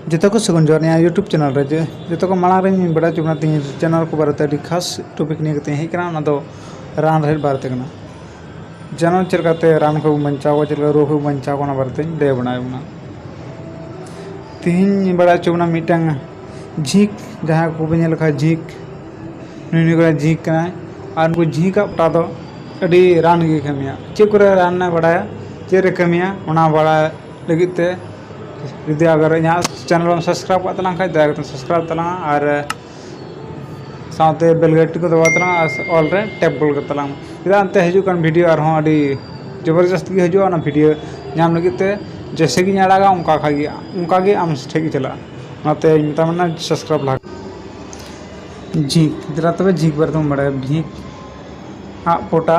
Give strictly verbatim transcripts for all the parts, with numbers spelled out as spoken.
ᱡᱚᱛᱚ ᱠᱚ ᱥᱟᱹᱜᱩᱱ ᱡᱚᱦᱟᱨ ᱱᱤᱭᱟᱹ YouTube ᱪᱮᱱᱮᱞ ᱨᱮ᱾ ᱡᱮ, ᱡᱚᱛᱚ ᱠᱚ ᱢᱟᱲᱟᱝ ᱨᱮᱧ ᱵᱟᱲᱟᱭ ᱦᱚᱪᱚ ᱵᱚᱱᱟ, ᱛᱮᱦᱮᱧ ᱪᱮᱱᱮᱞ ᱠᱚ ᱵᱟᱨᱮᱛᱮ ᱟᱹᱰᱤ ᱠᱷᱟᱥ ᱴᱚᱯᱤᱠ ᱱᱤᱭᱮ ᱠᱟᱛᱮ ᱦᱮᱡ ᱠᱟᱱᱟ, ᱚᱱᱟ ᱫᱚ ᱨᱟᱱ ᱨᱮᱦᱮᱫ ᱵᱟᱨᱮᱛᱮ ᱠᱟᱱᱟ᱾ ᱡᱮᱱᱚ ᱪᱮᱫ ᱞᱮᱠᱟᱛᱮ ᱨᱟᱱ ᱠᱷᱚᱱ ᱵᱚᱱ ᱵᱟᱧᱪᱟᱣ ᱠᱚᱣᱟ, ᱪᱮᱫ ᱞᱮᱠᱟ ᱨᱳᱜᱽ ᱠᱷᱚᱱ ᱵᱚᱱ ᱵᱟᱧᱪᱟᱣ ᱠᱚᱣᱟ, ᱚᱱᱟ ᱵᱟᱨᱮᱛᱮᱧ ᱞᱟᱹᱭ ᱵᱟᱲᱟᱭ ᱵᱚᱱᱟ᱾ ᱛᱮᱦᱮᱧ ᱵᱟᱲᱟᱭ ᱦᱚᱪᱚ ᱵᱚᱱᱟ ᱢᱤᱫᱴᱟᱝ ᱡᱷᱤᱸᱠ, ᱡᱟᱦᱟᱸ ᱠᱚᱵᱚᱱ ᱧᱮᱞ ᱞᱮᱠᱷᱟᱱ ᱡᱷᱤᱸᱠ, ᱱᱩᱭ ᱱᱩᱭ ᱠᱚᱨᱮ ᱡᱷᱤᱸᱠ ᱠᱟᱱᱟᱭ᱾ ᱟᱨ ᱱᱩᱠᱩ ᱡᱷᱤᱸᱠᱟᱜ ᱯᱚᱴᱟ ᱫᱚ ᱟᱹᱰᱤ ᱨᱟᱱ ᱜᱮ ᱠᱟᱹᱢᱤᱭᱟ᱾ ᱪᱮᱫ ᱠᱚᱨᱮ ᱨᱟᱱ ᱮ ᱵᱟᱲᱟᱭᱟ, ᱪᱮᱫ ᱨᱮ ᱠᱟᱹᱢᱤᱭᱟ, ᱚᱱᱟ ᱵᱟᱲᱟᱭ ᱞᱟᱹᱜᱤᱫ ᱛᱮ ᱡᱩᱫᱤ ᱟᱜᱟᱨ ᱤᱧᱟᱹᱜ ᱪᱮᱱᱮᱞ ᱮᱢ ᱥᱟᱵᱥᱠᱨᱟᱭᱤᱵ ᱠᱟᱜ ᱛᱟᱞᱟᱝ ᱠᱷᱟᱡ, ᱫᱟᱭᱟ ᱠᱟᱛᱮ ᱥᱟᱵᱥᱠᱨᱟᱭᱤᱵ ᱛᱟᱞᱟᱝᱟ ᱟᱨ ᱥᱟᱶᱛᱮ ᱵᱮᱞ ᱜᱷᱟᱹᱴᱤ ᱠᱚ ᱫᱟᱵᱟᱣ ᱛᱟᱞᱟᱝᱟ ᱟᱨ ᱚᱞ ᱨᱮ ᱴᱮᱯ ᱜᱚᱞ ᱠᱟᱜ ᱛᱟᱞᱟᱝ ᱢᱮ᱾ ᱪᱮᱫᱟᱜ ᱮᱱᱛᱮ ᱦᱤᱡᱩᱜ ᱠᱟᱱ ᱵᱷᱤᱰᱤᱭᱳ ᱟᱨᱦᱚᱸ ᱟᱹᱰᱤ ᱡᱚᱵᱚᱨᱡᱚᱥᱛ ᱜᱮ ᱦᱤᱡᱩᱜᱼᱟ᱾ ᱚᱱᱟ ᱵᱷᱤᱰᱤᱭᱳ ᱧᱟᱢ ᱞᱟᱹᱜᱤᱫ ᱛᱮ ᱡᱮᱭᱥᱮ ᱜᱤᱧ ᱟᱲᱟᱜᱟ, ᱚᱱᱠᱟ ᱠᱷᱟᱡ ᱜᱮ, ᱚᱱᱠᱟ ᱜᱮ ᱟᱢ ᱴᱷᱮᱡ ᱜᱮ ᱪᱟᱞᱟᱜᱼᱟ᱾ ᱚᱱᱟᱛᱮ ᱤᱧ ᱢᱮᱛᱟᱢ ᱠᱟᱱᱟ ᱥᱟᱵᱥᱠᱨᱟᱭᱤᱵ ᱞᱟᱦᱟ᱾ ᱡᱷᱤᱸᱠ, ᱫᱮᱞᱟ ᱛᱚᱵᱮ ᱡᱷᱤᱸᱠ ᱵᱟᱨᱮ ᱛᱮᱵᱚᱱ ᱵᱟᱲᱟᱭᱟ᱾ ᱡᱷᱤᱸᱠ ᱟᱜ ᱯᱚᱴᱟ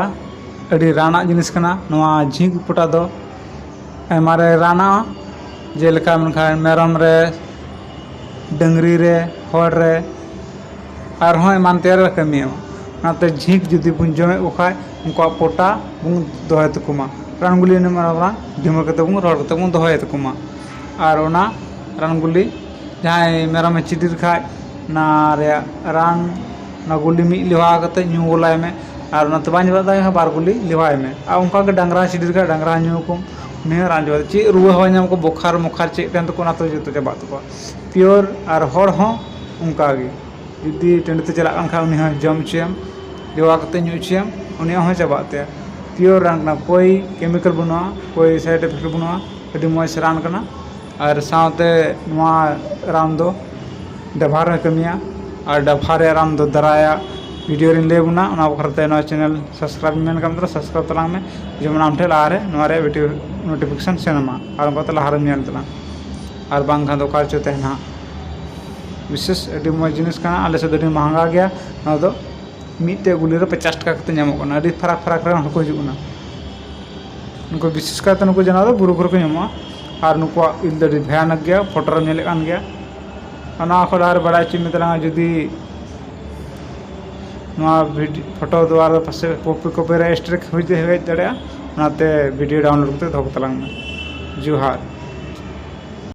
ᱟᱹᱰᱤ ᱨᱟᱱᱟᱜ ᱡᱤᱱᱤᱥ ᱠᱟᱱᱟ᱾ ᱱᱚᱣᱟ ᱡᱷᱤᱸᱠ ᱯᱚᱴᱟ ᱫᱚ ᱟᱭᱢᱟ ᱨᱮ ᱨᱟᱱᱟᱜᱼᱟ, ᱡᱮᱞᱮᱠᱟ ᱢᱮᱱᱠᱷᱟᱱ ᱢᱮᱨᱚᱢ ᱨᱮ, ᱰᱟᱹᱝᱨᱤ ᱨᱮ, ᱦᱚᱲ ᱨᱮ, ᱟᱨᱦᱚᱸ ᱮᱢᱟᱱ ᱛᱮᱭᱟᱜ ᱨᱮ ᱠᱟᱹᱢᱤ ᱮᱢᱟ᱾ ᱚᱱᱟᱛᱮ ᱡᱷᱤᱸᱠ ᱡᱩᱫᱤ ᱵᱚᱱ ᱡᱚᱢᱮᱫ ᱠᱚ ᱠᱷᱟᱡ, ᱩᱱᱠᱩᱣᱟᱜ ᱯᱚᱴᱟ ᱵᱚᱱ ᱫᱚᱦᱚᱭ ᱛᱟᱠᱚ ᱢᱟ᱾ ᱨᱟᱱ ᱜᱩᱞᱤ ᱮᱢ ᱮᱢᱟ, ᱰᱷᱤᱢᱟᱹ ᱠᱟᱛᱮ ᱵᱚᱱ ᱨᱚᱦᱚᱲ ᱠᱟᱛᱮ ᱵᱚᱱ ᱫᱚᱦᱚᱭ ᱛᱟᱠᱚ ᱢᱟ᱾ ᱟᱨ ᱚᱱᱟ ᱨᱟᱱ ᱜᱩᱞᱤ ᱡᱟᱦᱟᱸᱭ ᱢᱮᱨᱚᱢᱮ ᱪᱤᱰᱤᱨ ᱠᱷᱟᱡ, ᱚᱱᱟ ᱨᱮᱭᱟᱜ ᱨᱟᱱ, ᱚᱱᱟ ᱜᱩᱞᱤ ᱢᱤᱫ ᱞᱮᱣᱦᱟ ᱠᱟᱛᱮ ᱧᱩ ᱜᱚᱞᱟᱭ ᱢᱮ᱾ ᱟᱨ ᱚᱱᱟ ᱛᱮ ᱵᱟᱝ ᱪᱟᱵᱟᱜ ᱛᱟᱭ ᱠᱷᱟᱱ ᱵᱟᱨ ᱜᱩᱞᱤ ᱞᱮᱣᱦᱟᱭ ᱢᱮ᱾ ᱟᱨ ᱚᱱᱠᱟ ᱜᱮ ᱰᱟᱝᱨᱟ ᱪᱤᱰᱤᱨ ᱠᱷᱟᱡ ᱰᱟᱝᱨᱟ ᱧᱩ ᱠᱚ, ᱩᱱᱤ ᱦᱚᱸ ᱨᱟᱱ ᱪᱟᱵᱟᱜ᱾ ᱪᱮᱫ ᱨᱩᱣᱟᱹ ᱦᱚᱸ ᱧᱟᱢ ᱠᱚ, ᱵᱚᱠᱷᱟᱨ ᱢᱚᱠᱷᱟᱨ ᱪᱮᱫ ᱛᱟᱦᱮᱱ ᱛᱟᱠᱚ, ᱚᱱᱟ ᱛᱮ ᱡᱚᱛᱚ ᱪᱟᱵᱟᱜ ᱛᱟᱠᱚᱣᱟ᱾ ᱯᱤᱭᱳᱨ ᱟᱨ ᱦᱚᱲ ᱦᱚᱸ ᱚᱱᱠᱟ ᱜᱮ, ᱡᱩᱫᱤ ᱴᱟᱺᱰᱤ ᱛᱮ ᱪᱟᱞᱟᱜ ᱠᱟᱱ ᱠᱷᱟᱡ, ᱩᱱᱤ ᱦᱚᱸ ᱡᱚᱢ ᱦᱚᱪᱚᱭᱮᱢ, ᱞᱮᱣᱦᱟ ᱠᱟᱛᱮ ᱧᱩ ᱦᱚᱪᱚᱭᱮᱢ, ᱩᱱᱤᱭᱟᱜ ᱦᱚᱸ ᱪᱟᱵᱟᱜ ᱛᱟᱭᱟ᱾ ᱯᱤᱭᱳᱨ ᱨᱟᱱ ᱠᱟᱱᱟ, ᱠᱳᱭ ᱠᱮᱢᱤᱠᱮᱞ ᱵᱟᱹᱱᱩᱜᱼᱟ, ᱠᱳᱭ ᱥᱟᱭᱤᱰ ᱤᱯᱷᱮᱠᱴ ᱵᱟᱹᱱᱩᱜᱼᱟ᱾ ᱟᱹᱰᱤ ᱢᱚᱡᱽ ᱨᱟᱱ ᱠᱟᱱᱟ᱾ ᱟᱨ ᱥᱟᱶᱛᱮ ᱱᱚᱣᱟ ᱨᱟᱱ ᱫᱚ ᱰᱟᱵᱷᱟᱨ ᱨᱮ ᱠᱟᱹᱢᱤᱭᱟ᱾ ᱟᱨ ᱰᱟᱵᱷᱟᱨ ᱨᱮᱭᱟᱜ ᱨᱟᱱ ᱫᱚ ᱫᱟᱨᱟᱭᱟ ᱵᱷᱤᱰᱤᱭᱳ ᱨᱤᱧ ᱞᱟᱹᱭ ᱟᱵᱚᱱᱟ᱾ ᱚᱱᱟ ᱵᱟᱠᱷᱨᱟ ᱛᱮ ᱱᱚᱣᱟ ᱪᱮᱱᱮᱞ ᱥᱟᱵᱥᱠᱨᱟᱭᱤᱵ ᱢᱮᱱ ᱠᱟᱜ ᱢᱮ, ᱥᱟᱵᱥᱠᱨᱟᱭᱤᱵ ᱛᱟᱞᱟᱝ ᱢᱮ, ᱡᱮᱢᱚᱱ ᱟᱢ ᱴᱷᱮᱱ ᱞᱟᱦᱟᱨᱮ ᱱᱚᱣᱟ ᱨᱮᱭᱟᱜ ᱵᱷᱤᱰᱤᱭᱳ ᱱᱳᱴᱤᱯᱷᱤᱠᱮᱥᱚᱱ ᱥᱮᱱ ᱟᱢᱟ ᱟᱨ ᱚᱱᱠᱟᱛᱮ ᱞᱟᱦᱟᱨᱮᱢ ᱧᱮᱞ ᱛᱟᱞᱟᱝ᱾ ᱟᱨ ᱵᱟᱝᱠᱷᱟᱱ ᱫᱚ ᱚᱠᱟ ᱨᱮᱪᱚ ᱛᱟᱦᱮᱱᱟ ᱦᱟᱸᱜ᱾ ᱵᱤᱥᱮᱥ ᱟᱹᱰᱤ ᱢᱚᱡᱽ ᱡᱤᱱᱤᱥ ᱠᱟᱱᱟ, ᱟᱞᱮ ᱥᱮᱫ ᱫᱚ ᱟᱹᱰᱤ ᱢᱟᱦᱟᱝᱜᱟ ᱜᱮᱭᱟ᱾ ᱱᱚᱣᱟ ᱫᱚ ᱢᱤᱫᱴᱮᱡ ᱜᱩᱞᱤ ᱨᱮ ᱯᱚᱪᱟᱥ ᱴᱟᱠᱟ ᱠᱟᱛᱮ ᱧᱟᱢᱚᱜ ᱠᱟᱱᱟ᱾ ᱟᱹᱰᱤ ᱯᱷᱟᱨᱟᱠ ᱯᱷᱟᱨᱟᱠ ᱨᱮᱱ ᱦᱚᱲ ᱠᱚ ᱦᱤᱡᱩᱜ ᱠᱟᱱᱟ᱾ ᱱᱩᱠᱩ ᱵᱤᱥᱮᱥ ᱠᱟᱭᱛᱮ ᱱᱩᱠᱩ ᱡᱟᱱᱣᱟᱨ ᱫᱚ ᱵᱩᱨᱩ ᱠᱚᱨᱮ ᱠᱚ ᱧᱟᱢᱚᱜᱼᱟ᱾ ᱟᱨ ᱱᱩᱠᱩᱣᱟᱜ ᱤᱞ ᱫᱚ ᱟᱹᱰᱤ ᱵᱷᱚᱭᱟᱱᱚᱠ ᱜᱮᱭᱟ, ᱯᱷᱳᱴᱳ ᱨᱮᱢ ᱧᱮᱞᱮᱫ ᱠᱟᱱ ᱜᱮᱭᱟ᱾ ᱚᱱᱟ ᱠᱷᱚᱱ ᱟᱨ ᱵᱟᱲᱟᱭ ᱦᱚᱪᱚᱧ ᱢᱮ ᱛᱟᱞᱟᱝᱟ, ᱡᱩᱫᱤ ᱱᱚᱣᱟ ᱵᱷᱤᱰᱤ-, ᱯᱷᱳᱴᱳ ᱫᱩᱣᱟᱨᱟ ᱯᱟᱥᱮ ᱠᱚᱯᱤ, ᱠᱚᱯᱤᱨᱟᱭᱤᱴ ᱥᱴᱨᱟᱭᱤᱠ ᱦᱩᱭ ᱫᱟ-, ᱦᱩᱭ ᱫᱟᱲᱮᱭᱟᱜᱼᱟ᱾ ᱚᱱᱟᱛᱮ ᱵᱷᱤᱰᱤᱭᱳ ᱰᱟᱣᱩᱱᱞᱳᱰ ᱠᱟᱛᱮ ᱫᱚᱦᱚ ᱠᱟᱛᱟᱞᱟᱝ ᱢᱮ᱾ ᱡᱚᱦᱟᱨ᱾